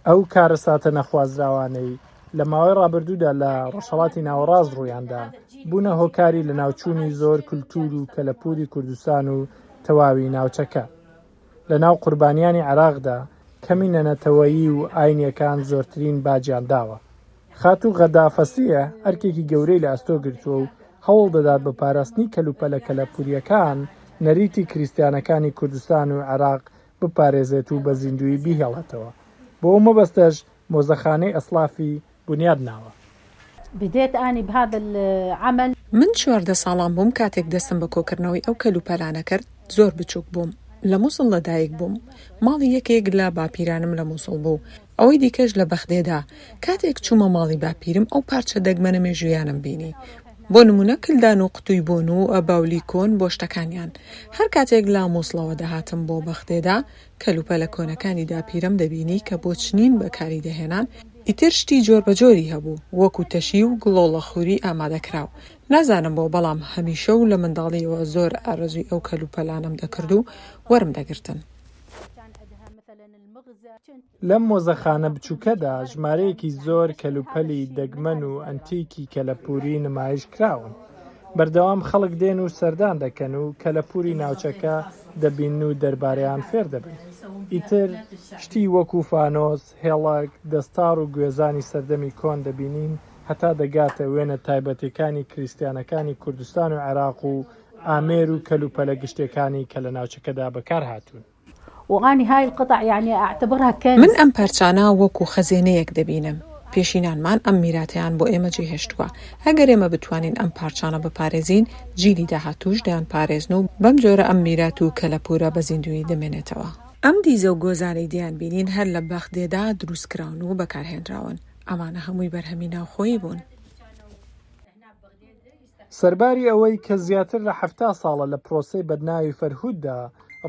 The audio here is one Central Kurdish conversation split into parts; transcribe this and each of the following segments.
ئەو کارەساتە نەخوازراوانەی لە ماوەی ڕابردوودا لە ڕۆژهەڵاتی ناوەڕاست ڕوویاندا، بوونە هۆکاری لەناوچوونی زۆر کولتوور و کەلەپووری کوردستان و تەواوی ناوچەکە. لەناو قوربانیانی عێراقدا، کەمینە نەتەوەیی و ئاینییەکان زۆرترین باجیان داوە. خاتوو غەدا فەسیح ئەرکێکی گەورەی لە ئەستۆ گرتووە و هەوڵ دەدات بە پاراستنی کەلوپەلە کەلەپوورییەکان، نەریتی کریستیانەکانی کوردستان و عێراق بپارێزێت و بە زیندوویی بیهێڵێتەوە. بۆ ئەو مەبەستەش مۆزەخانەی ئەسلافی بونیاد ناوە. بديت اني بهذا العمل. من 14 ساڵان بووم کاتێک دەستم بە کۆکردنەوەی ئەو کەلوپەلانە کرد، زۆر بچووک بووم. لە موسڵ لەدایک بووم. ماڵی یەکێک لە باپیرانم لە موسڵ بوو، ئەوەی دیکەش لە بەغدێدا. کاتێک چوومە ماڵی باپیرم ئەو پارچە دەگمەنە مێژوویانەم بینی. بۆ نموونە کلدان و قوتووی بۆن و باولی کۆن بۆ شتەکانیان. هەر کاتێک لە موسڵەوە دەهاتم بۆ بەغدێدا کەلوپەلە کۆنەکانی داپیرەم دەبینی کە بۆ چنین بەکاری دەهێنان، ئیتر شتی جۆربەجۆری هەبوو، وەکو تەشی و گڵۆڵە خوری ئامادەکراو. نازانم بۆ بەڵام هەمیشە و لە منداڵییەوە زۆر ئارەزووی ئەو کەلوپەلانەم دەکرد و وەرم دەگرتن. لەم مۆزەخانە بچووکەدا ژمارەیەکی زۆر کەلوپەلی دەگمەن و ئەنتیکی کەلەپووری نمایش کراون. بەردەوام خەڵک دێن و سەردان دەکەن و کەلەپووری ناوچەکە دەبینن و دەربارەیان فێر دەبن. ئیتر شتی وەکو فانۆس، هێڵەک، دەستاڕ و گوێزانی سەردەمی کۆن دەبینین هەتا دەگاتە وێنە تایبەتیەکانی کریستیانەکانی کوردستان و عێراق و ئامێر و کەلوپەلە گشتیەکانی کە لە ناوچەکەدا بەکار هاتوون. من ئەم پارچانە وەکو خەزێنەیەک دەبینم. پێشینانمان ئەم میراتەیان بۆ ئێمە جێهێشتووە. ئەگەر ئێمە بتوانین ئەم پارچانە بپارێزین، جیلی داهاتووش دەیانپارێزن و بەم جۆرە ئەم میرات و کەلەپوورە بە زیندوویی دەمێنێتەوە. ئەم دیزە و گۆزانەی دەیانبینین هەر لە بەغدێدا دروستکراون و بەکارهێنراون. ئەمانە هەمووی بەرهەمی ناوخۆیی بوون. سەرباری ئەوەی کە زیاتر لە 70 ساڵە لە پرۆسەی بەدناوی فەرهوددا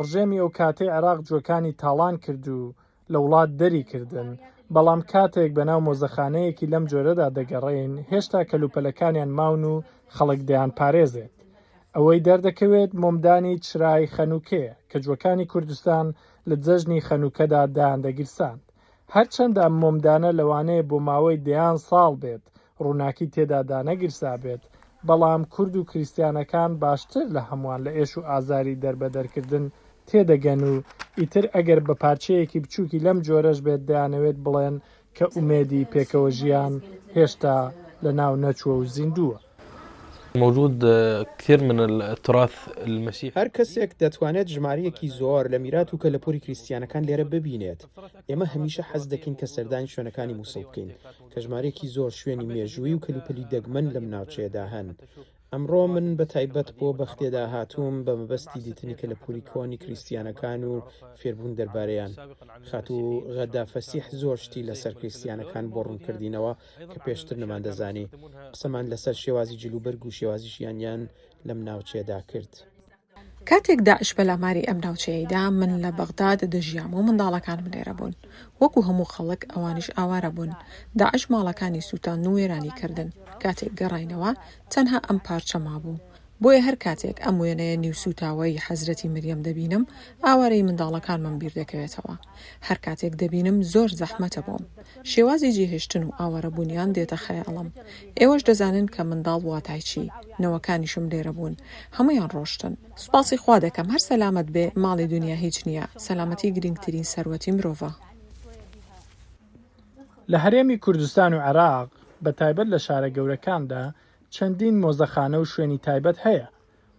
ڕژێمی ئەو کاتەی عێراق جووەکانی تاڵان کرد و لە وڵات دەری کردن، بەڵام کاتێک بەناو مۆزەخانەیەکی لەم جۆرەدا دەگەڕێین هێشتا کەلوپەلەکانیان ماون و خەڵک دەیانپارێزێت. ئەوەی دەردەکەوێت مۆمدانی چرای خەنوکەیە کە جووەکانی کوردستان لە جەژنی خەنوکەدا دایاندەگیرساند. هەرچەندە ئەم مۆمدانە لەوانەیە بۆ ماوەی دەیان ساڵ بێت ڕووناکی تێدا دانەگیرسابێت، بەڵام کورد و کریستیانەکان باشتر لە هەمووان لە ئێش و ئازاری دەربەدەرکردن تێدەگەن و ئیتر ئەگەر بە پارچەیەکی بچووکی لەم جۆرەش بێت دەیانەوێت بڵێن کە ئومێدی پێکەوەژیان هێشتا لەناو نەچووە و زیندووە. موجود كثير من التراث المسيحي. هەر کەسێک دەتوانێت ژمارەیەکی زۆر لە میرات و کەلەپوری کریستیانەکان لێرە ببینێت. ئێمە هەمیشە حەز دەکەین کە سەردانی شوێنەکانی موسڵ بکەین، کە ژمارەیەکی زۆر شوێنی مێژوویی و کەلوپەلی دەگمەن لەم ناوچەیەدا هەن. ئەمڕۆ من بە تایبەت بۆ بەغدێدا هاتووم بە مەبەستی دیتنی کەلەپوری کۆنی کریستیانەکان و فێربوون دەربارەیان. خاتوو غەدا فەسیح زۆر شتی لەسەر کریستیانەکان بۆ ڕوونکردینەوە کە پێشتر نەماندەزانی. قسەمان لەسەر شێوازی جلوبەرگ و شێوازی ژیانیان لەم ناوچەیەدا کرد. کاتێک داعش پەلاماری ئەم ناوچەیەی دا، من لە بەغداد دەژیام و منداڵەکانم لێرە بوون. وەکو هەموو خەڵک، ئەوانیش ئاوارە بوون. داعش ماڵەکانی سووتاندن و وێرانی کردن. کاتێک گەڕاینەوە، تەنها ئەم پارچە مابوو. بۆیە هەر کاتێک ئەم وێنەیە نیوسووتاوەی حەزرەتی مریەم دەبینم، ئاوارەیی منداڵەکانمم بیر دەکەوێتەوە. هەر کاتێک دەبینم زۆر زەحمەتە بۆم. شێوازی جێهێشتن و ئاوارەبوونیان دێتە خەیاڵم. ئێوەش دەزانن کە منداڵ واتای چی. نەوەکانیشم لێرە بوون. هەموویان ڕۆشتن. سوپاسی خوا دەکەم هەر سەلامەت بێ، ماڵی دونیا هیچ نییە، سەلامەتی گرینگترین سەروەتی مرۆڤە. لە هەرێمی کوردستان و عێراق، بە تایبەت لە شارە گەورەکاندا، چەندین مۆزەخانە و شوێنی تایبەت هەیە،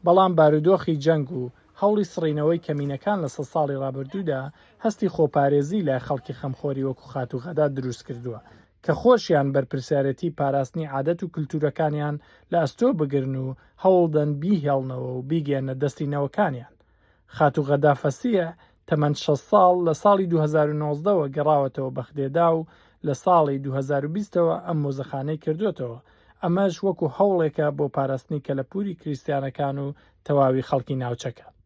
بەڵام بارودۆخی جەنگ و هەوڵی سڕینەوەی کەمینەکان لە سەد ساڵی ڕابردوودا هەستی خۆپارێزی لای خەڵکی خەمخۆری وەکو خاتوو غەدا دروستکردووە کە خۆشیان بەرپرسیارێتی پاراستنی عادەت و کلتورەکانیان لە ئەستۆ بگرن و هەوڵدەن بیهێڵنەوە و بیگەیەننە دەستی نەوەکانیان. خاتوو غەدا فەسیح تەمەن 60 ساڵ لە ساڵی 2019 وە گەڕاوەتەوە بەغدێدا و لە ساڵی 2020 ەوە ئەم مۆزەخانەی کردۆتەوە، ئەمەش وەکو هەوڵێکە بۆ پاراستنی کەلەپوری کریستیانەکان و تەواوی خەڵکی ناوچەکە.